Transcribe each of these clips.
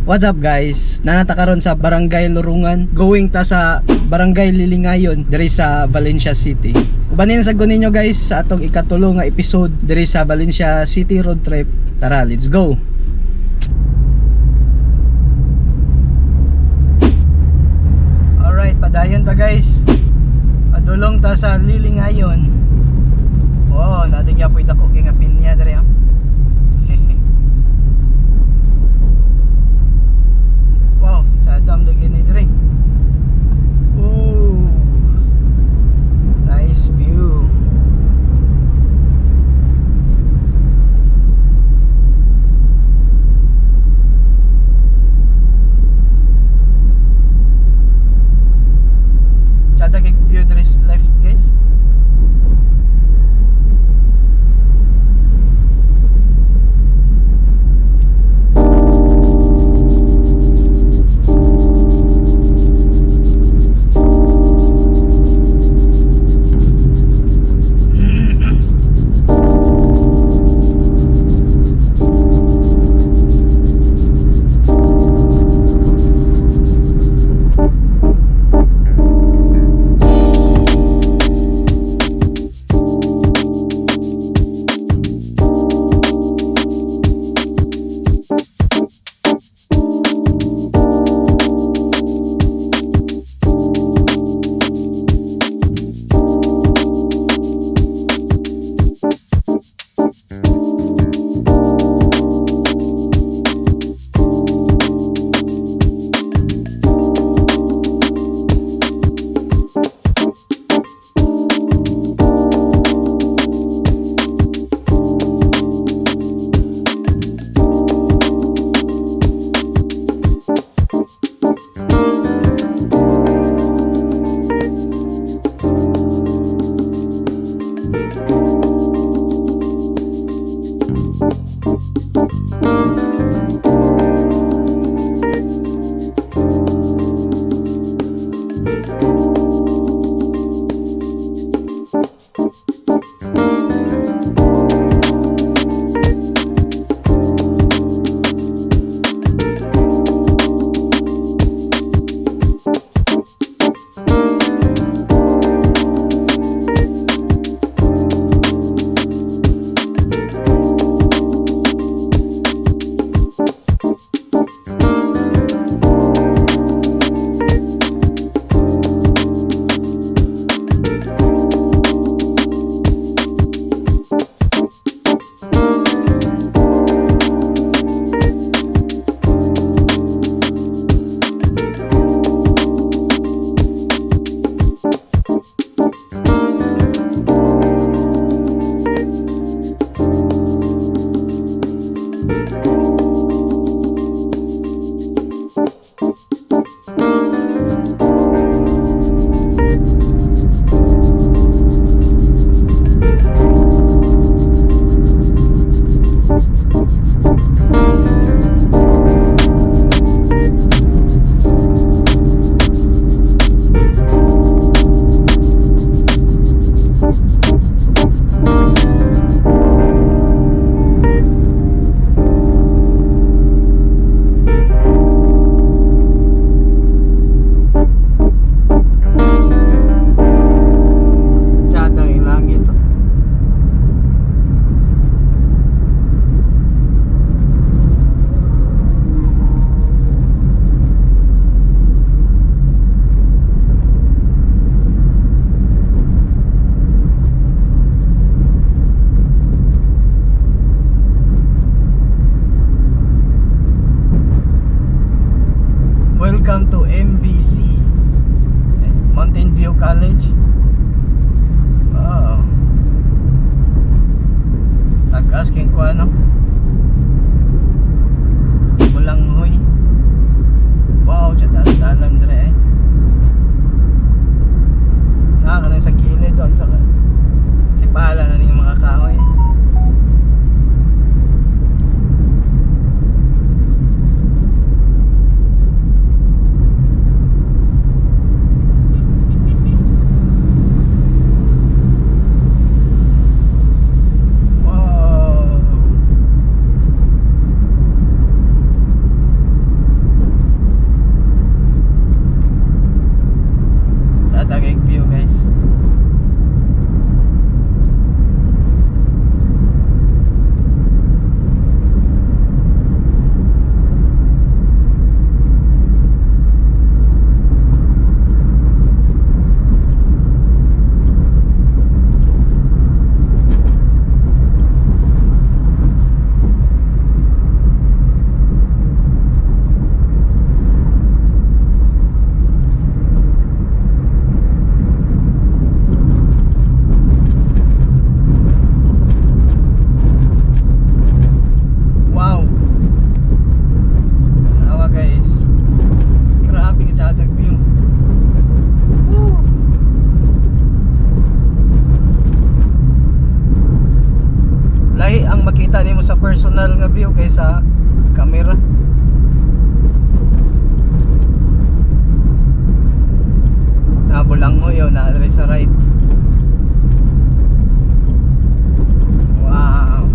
What's up guys? Nanata karon sa Barangay Lurungan, going ta sa Barangay Lilingayon diri sa Valencia City. Ubanin sa ninyo guys sa atong ikatulo nga episode diri sa Valencia City road trip. Tara, let's go. Alright, padayon ta guys. Padulong ta sa Lilingayon. Oh, nadigya po itako kay nga pinya diri ha. Wow, sadam lagi ni diri. Oh, nice view. Sada kay view diri left guys. Welcome to MVC, Mountain View College. Wow, tagas king ko ano, Bulanghoy. Wow, dalan dire eh. Nakakanan sa kilid doon sa sipala na ning mga kahoy. Wow. personal nga view kaysa camera. Nabulang mo yun, na-address sa right. Wow.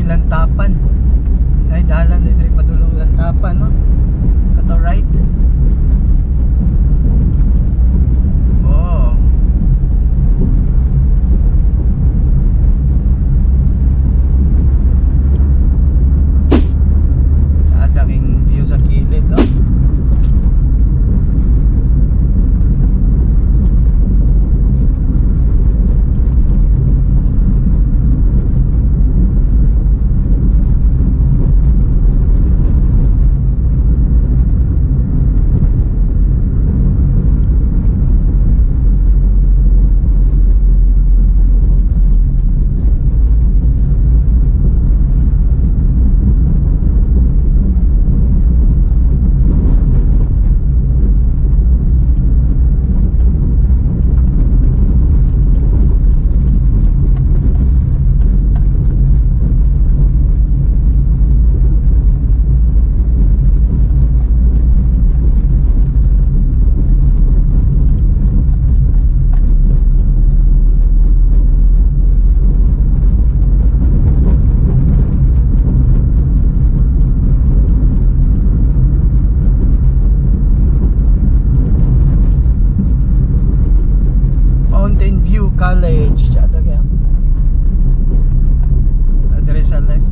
Lantapan. Ay dalan diri padulong Lantapan, no? Kato right. Oh.Adaking view sa kilid, oh. Mountain View College, chata kaya. Address sa left.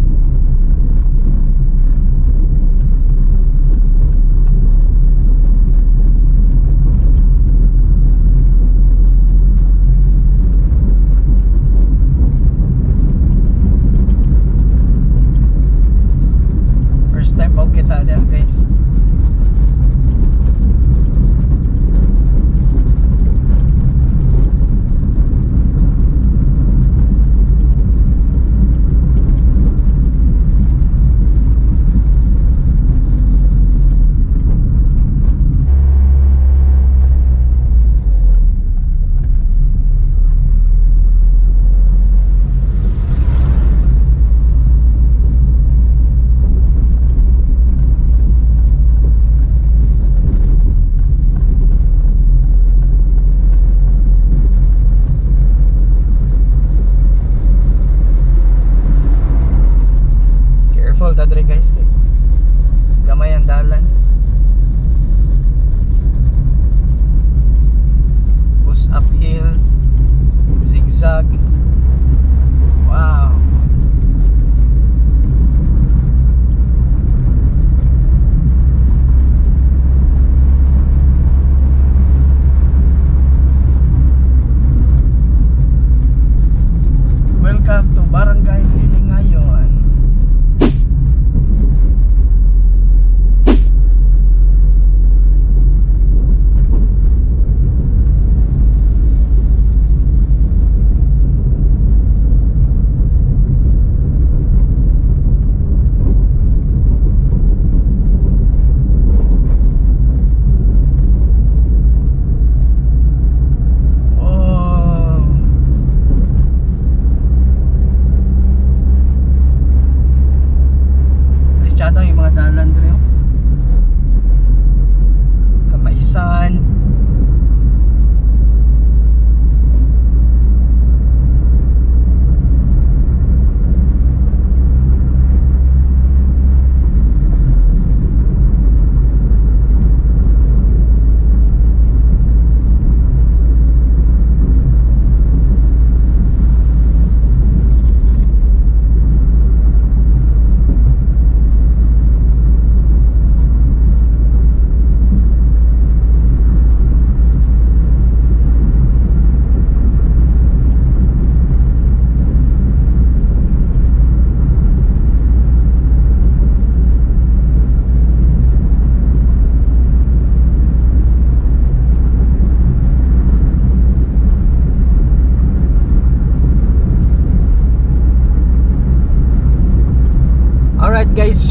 First time po kita diyan, guys.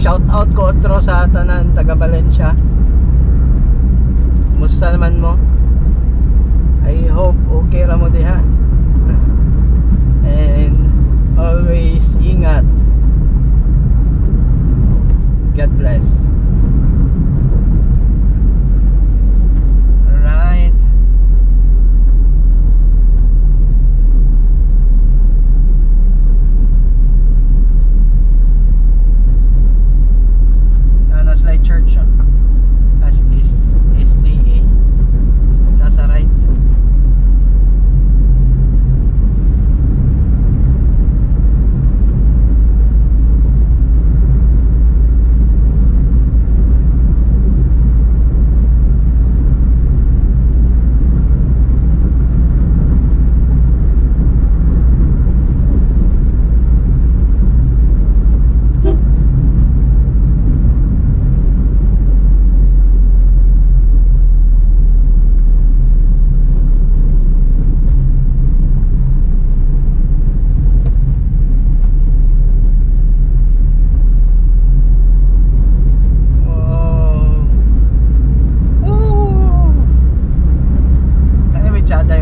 shout out ko otro sa tanan taga Valencia. Musta naman mo? I hope okay ra mo diha. And always ingat. God bless. Alright. Naslay Church as is SDA. Nasa right.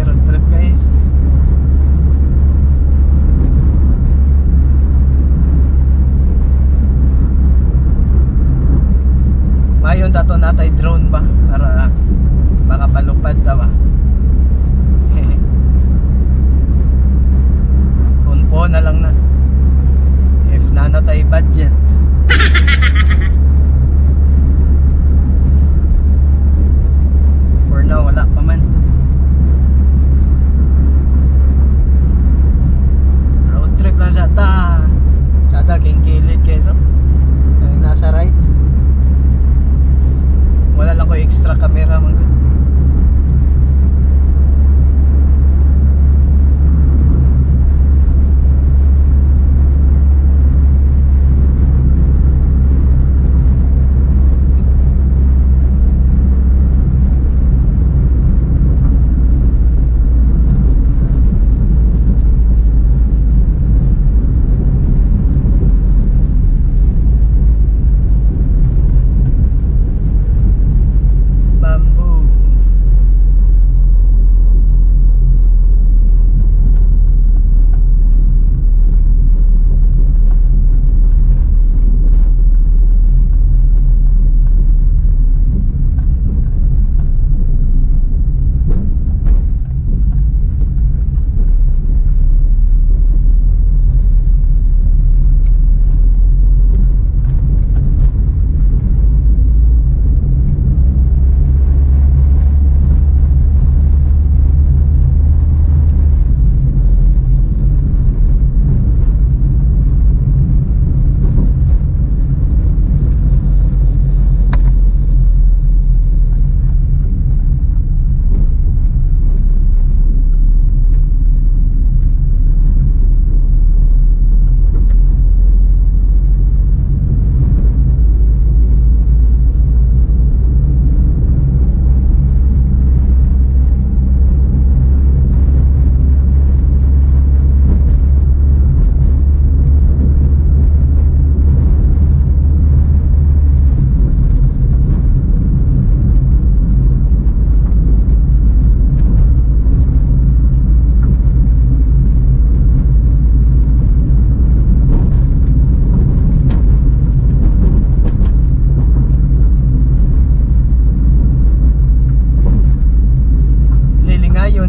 Road trip guys. Mayon dato natay drone ba para makapalupad ta ba. Punpo na lang na if nanatay budget. For now wala pa man. Trip lang sa king kilid keso nasa right, wala lang ko extra camera man.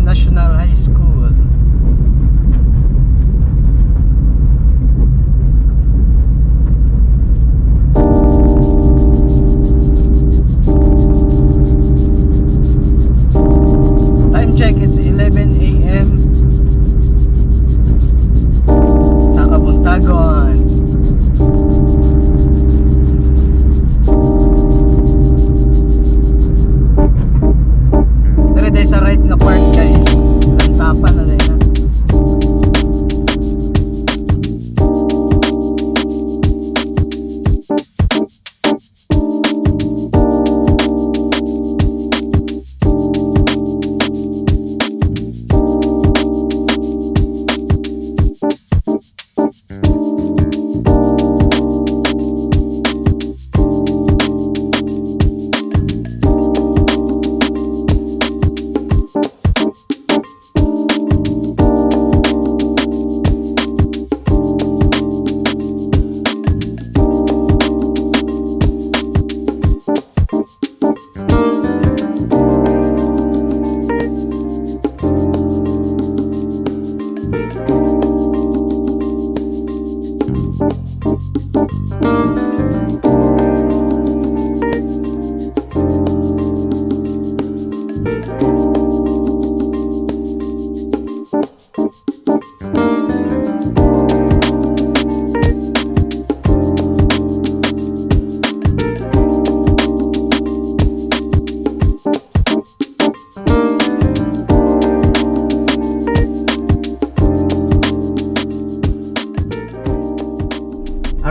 National High School. Time check, it's 11 AM sa Kabuntagon. Dire sa right nga part guys, lantapan na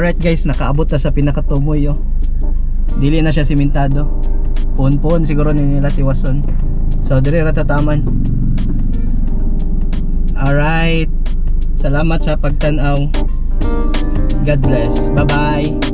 Alright guys, nakaabot na sa pinakatumoy oh. Dili na siya simentado. Puon-puon siguro ni nila tiwason. So dire ra tataman. Alright. Salamat sa pagtan-aw. God bless. Bye-bye.